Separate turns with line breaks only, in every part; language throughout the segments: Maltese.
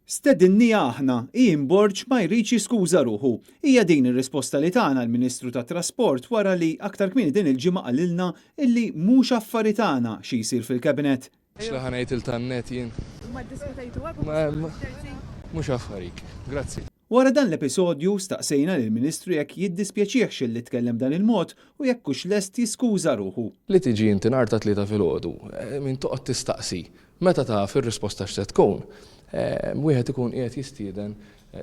Stedinniha aħna, Ian Borg ma jridx jiskuża ruħu. Hija din ir-risposta li tana l-Ministru tat-Trasport wara li aktar kmieni din il-ġimgħa qalilna illi mhux affari tagħna xi jsir fil-Cabinet.
X'li ħa ngħid 'il tan-net jien?
Ma ddiskutejtu hekk u ma terzi?
Mhux affarik. Grazzi.
Wara dan l-episodju, staqsejna lill-Ministru jekk jiddispjaċihx illi tkellem b'dan il-mod u jekk hux lest jiskuża ruħu.
Li tiġi inti nhar ta' Tlieta filgħodu, min toqgħod tistaqsi Meta taf ir-risposta x'se tkun, wieħed ikun qiegħed jistieden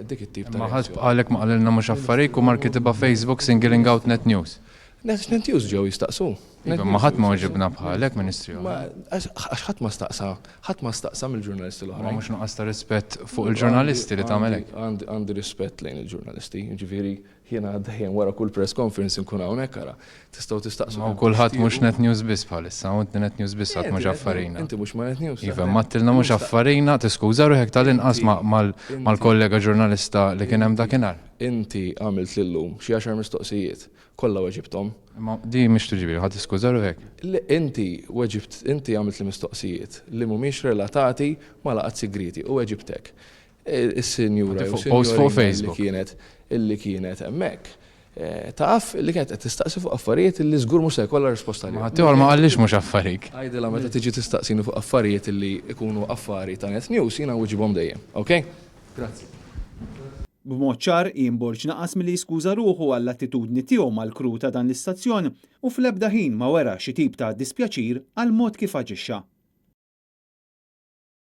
dik it-tip ta'
Imma ħadd
reazzjoni.
bqalek ma qalilna mhux affarik u mar kitibha Facebook singling out Net News.
Net News ġew jistaqsu.
Iva, imma ħadd ma weġibna bħalek, Ministri oħra.
Għax ħadd ma staqsa, ħadd ma staqsa mill-ġurnalisti
Imma
l-oħrajn.
mhux nuqqas ta' rispett fuq il-ġurnalisti li tagħmel hekk?
Għandi rispett lejn il-ġurnalisti, jiġifieri Jiena dejjem wara kull press conference inkun hawnhekk ara. Tistgħu tistaqsu.
Ma kulħadd mhux Net News biss bħalissa, u inti Net News biss għad mhux affarina.
Inti mhux ma' Net News.
Iva, imma għedtilna mhux affarina, tiskuża ruħek tal-inqas mal-kollega ġurnalista li kien hemm dakinhar.
Inti għamiltli llum xi għaxar mistoqsijiet, kollha weġibthom.
Imma di mhix tiġifieri ħa tiskuża ruħek.
Le, inti weġibt, inti għamiltli mistoqsijiet li mhumiex relatati ma' laqgħat sigrieti u weġibtek. Is-sinjura jew sinjorina li kienet illi kienet hemmhekk taf li kienet qed tistaqsi fuq affarijiet illi żgur mhux se jkollha risposta għalihom.
Ma ħaddieħor ma qallix mhux affarik.
Għidilha meta tiġi tistaqsini fuq affarijiet illi jkunu affari ta' Net News jiena nwiġibhom dejjem. Ok? Grazzi.
B'mod ċar, Ian Borg naqas milli jiskuża ruħu għall-attitudni tiegħu mal-crew ta' dan l-istazzjon u fl-ebda ħin ma wera xi tip ta' dispjaċir għall-mod kif aġixxa.